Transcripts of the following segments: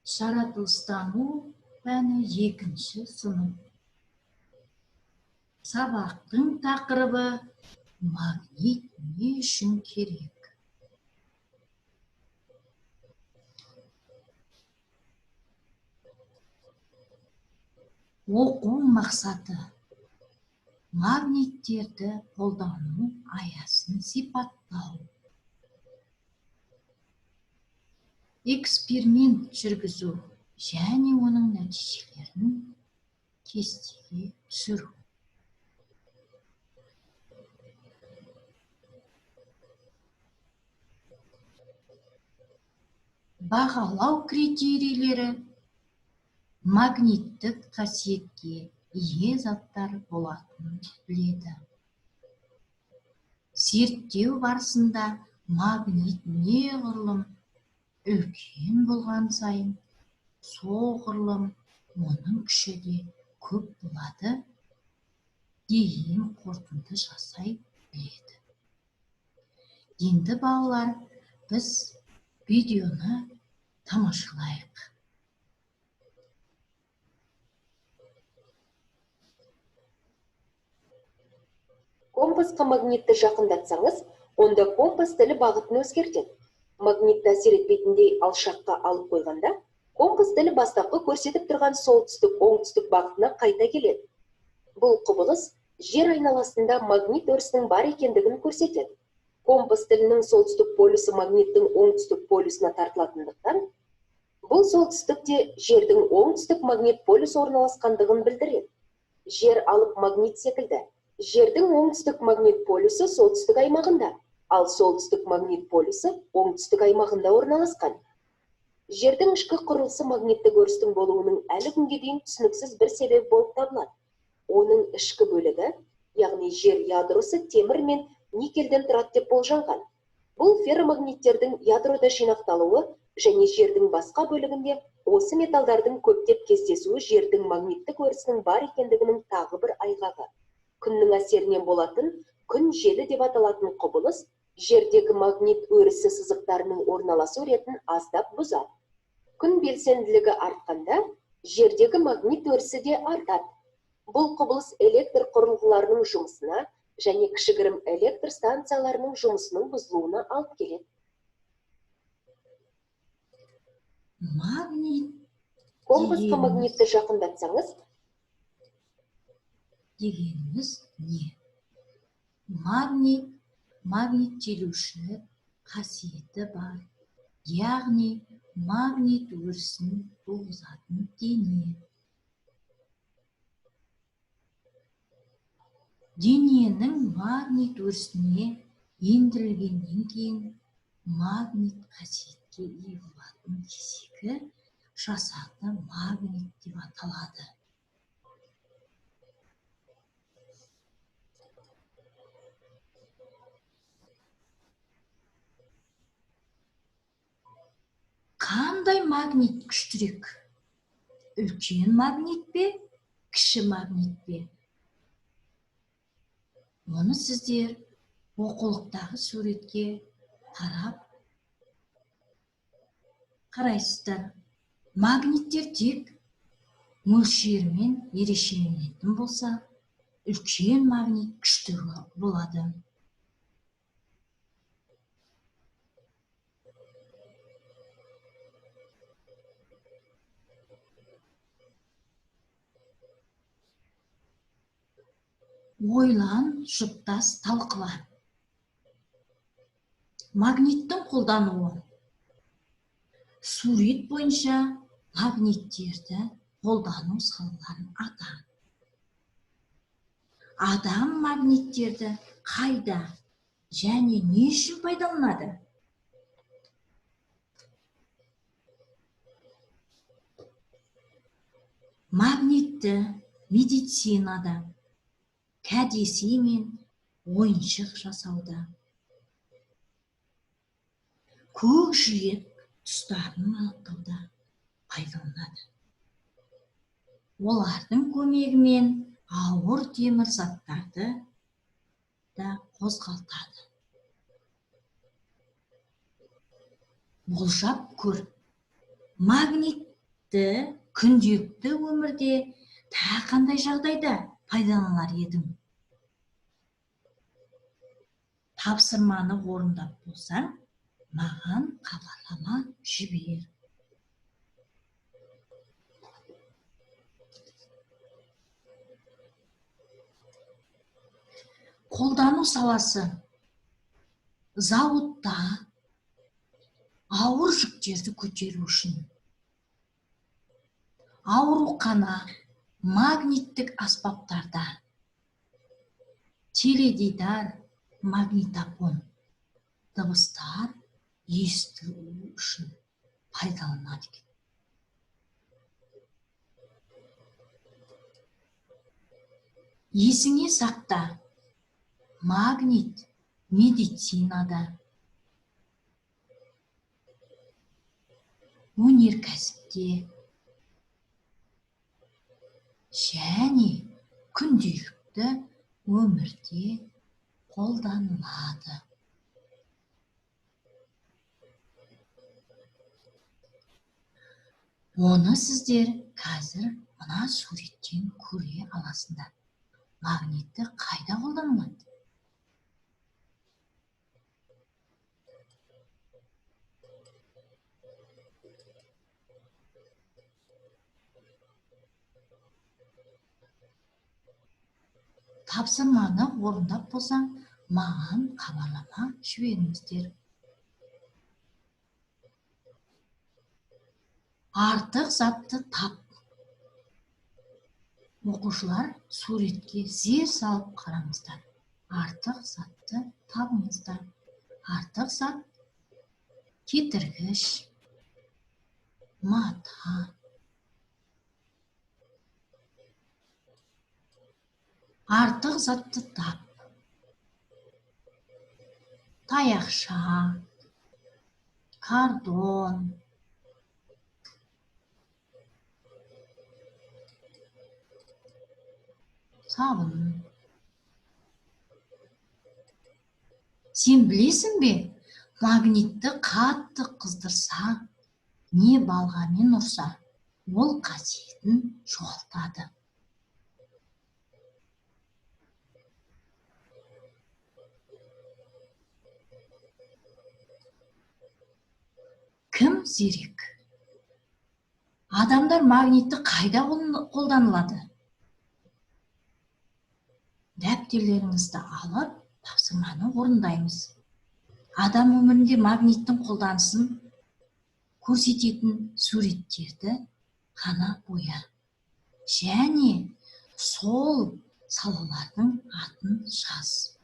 Жаратылыстану пәні 2-ші сынып. Сабақтың тақырыбы магнит не үшін керек? Оқу мақсаты: магниттерді қолдану аясын сипаттау. Эксперимент жүргізу және оның нәтижелерін кестеге түсіру. Бағалау критерийлері: магниттік қасиетке ие заттар болатынын біледі. Зерттеу барысында магнит неғұрлым үлкен болған сайын, соғұрлым оның күші де көп болады деген қорытынды жасай біледі. Енді балалар, біз видеоны тамашалайық. Компасқа магнитті жақындатсаңыз, онда компас тілі бағытын өзгертеді. Магнитті әсер етпейтіндей алшаққа алып қойғанда, компас тілі бастапқы көрсетіп тұрған солтүстік-оңтүстік бағытына қайта келеді. Бұл құбылыс жер айналасында магнит өрісінің бар екендігін көрсетеді. Компас тілінің солтүстік полюсі магниттің оңтүстік полюсына тартылатындықтан, бұл солтүстікте жердің оңтүстік магнит полюсі орналасқандығын білдіреді. Жер алып магнит секілді. Жердің оңтүстік магнит полюсі солтүстік аймағында, ал солтүстік магнит полюсі оңтүстік аймағында орналасқан. Жердің ішкі құрылысы магниттік өрістің болуының әлі күнге дейін түсініксіз бір себебі болып табылады. Оның ішкі бөлігі, яғни жер ядросы темір мен никельден тұрады деп болжанған. Бұл ферромагниттердің ядрода жинақталуы және жердің басқа бөлігінде осы металдардың көптеп кездесуі жердің магниттік өрісінің бар екендігінің тағы бір айғағы. Күннің әсерінен болатын күн желі деп аталатын құбылыс жердегі магнит өрісі сызықтарының орналасу ретін аздап бұзады. Күн белсенділігі артқанда жердегі магнит өрісі де артады. Бұл құбылыс электр құрылғыларының жұмысына және кішігірім электр станцияларының жұмысының бұзылуына алып келеді. Магнит Компасқа магнитті жақындатсаңыз, дегеніміз не? Магнит магниттелуші қасиеті бар, яғни магнит өрісін туғызатын дене. Дененің магнит өрісіне ендірілгеннен кейін магнит қасиетке ие болатын кесегі жасанды магнит деп аталады. Қандай магнит күштірек? Үлкен магнит пе, кіші магнит пе? Оны сіздер оқулықтағы суретке қарап қарайсыздар. Магниттер тек мөлшерімен ерекшеленетін болса, үлкен магнит күшті болады. Ойлан, жұптас, талқыла. Магниттің қолдануы. Сурет бойынша магниттерді қолдану салаларын ата. Адам магниттерді қайда және не үшін пайдаланады? Магнитті медицинада, кәдесый мен ойыншық жасауда, көкжиек тұстарын анықтауда пайдаланады. Олардың көмегімен ауыр темір заттарды да қозғалтады. Болжап көр. Магнит Магнитті күнделікті өмірде тағы қандай жағдайда пайдаланар едің? Тапсырманы орындап болсаң, маған хабарлама жібер. Қолдану саласы. Зауытта ауыр жүктерді көтеру үшін. Аурухана магниттік аспаптарда. Теледидар, магнитофон, дыбыстар есту үшін пайдаланады екен. Есіңе сақта, магнит медицинада, өнеркәсіпте және күнделікті өмірде қолданылады. Оны сіздер қазір мына суреттен көре аласыңдар. Магнитті қайда қолданылады? Тапсырманы орындап болсаң, маған хабарлама жіберіңіздер. Артық затты тап. Оқушылар, суретке зер салып қараңыздар. Артық затты табыңыздар. Артық зат кетіргіш, мата. Артық затты тап. Таяқша, картон. Сабын. Сен білесің бе, магнитті қатты қыздырса, не балғамен ұрса, ол қасиетін жоғалтады. Кім зерек? Адамдар магнитті қайда қолданылады? Дәптерлеріңізді алып, тапсырманы орындаймыз. Адам өмірінде магниттің қолданысын көрсететін суреттерді ғана боя. Және сол салалардың атын жаз.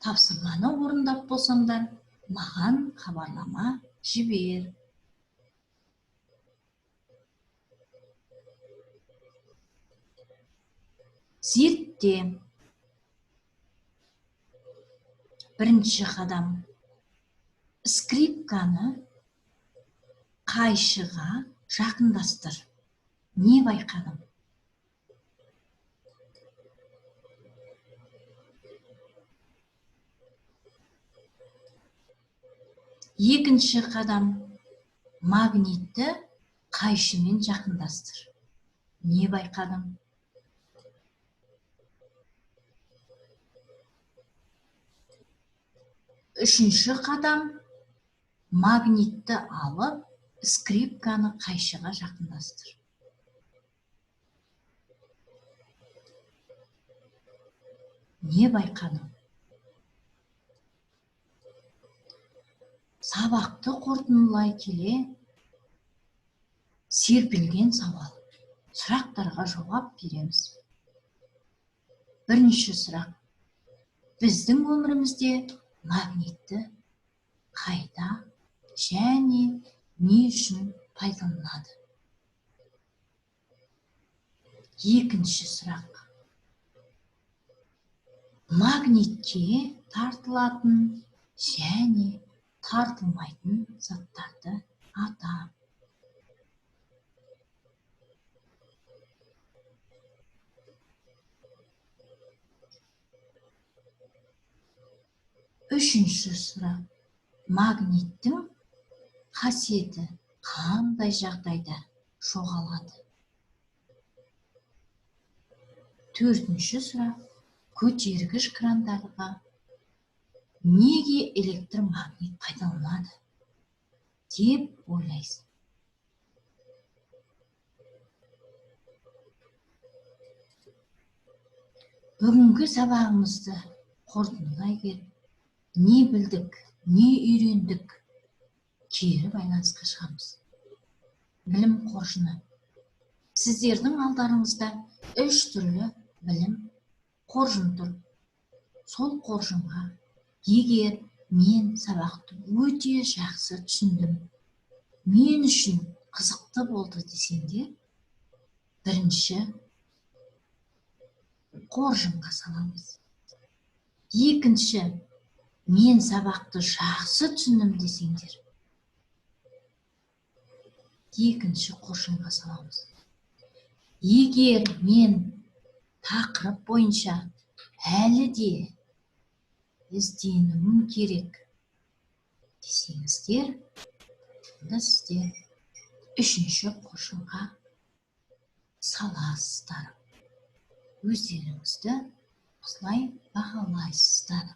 Тапсырманы орындап болсаңдар, маған хабарлама жібер. Зертте. Бірінші қадам. Скрипканы қайшыға жақындастыр. Не байқадың? Екінші қадам. Магнитті қайшымен жақындастыр. Не байқадың? Үшінші қадам. Магнитті алып, скрипканы қайшыға жақындастыр. Не байқадың? Сабақты қорытындылай келе серпілген сауал. Сұрақтарға жауап береміз. Бірінші сұрақ. Біздің өмірімізде магнитті қайда және не үшін пайдаланады? Екінші сұрақ. Магнитке тартылатын және тартылмайтын заттарды ата. Үшінші сұрақ. Магниттің Қасиеті қандай жағдайда жоғалады? Төртінші сұрақ. Көтергіш крандарға неге электромагнит пайдаланады деп ойлайсың? Бүгінгі сабағымызды қорытындылай келіп, не білдік, не үйрендік, кері байланысқа шығамыз. Білім қоржыны. Сіздердің алдарыңызда 3 түрлі білім қоржын тұр. Сол қоржынға егер мен сабақты өте жақсы түсіндім, мен үшін қызықты болды десеңдер, бірінші қоржынға саламыз. Екінші, мен сабақты жақсы түсіндім десеңдер, екінші қоржынға саламыз. Егер мен тақырып бойынша әлі де ізденуім керек десеңіздер, онда сіздер үшінші қоржынға саласыздар. Өздеріңізді осылай бағалайсыздар.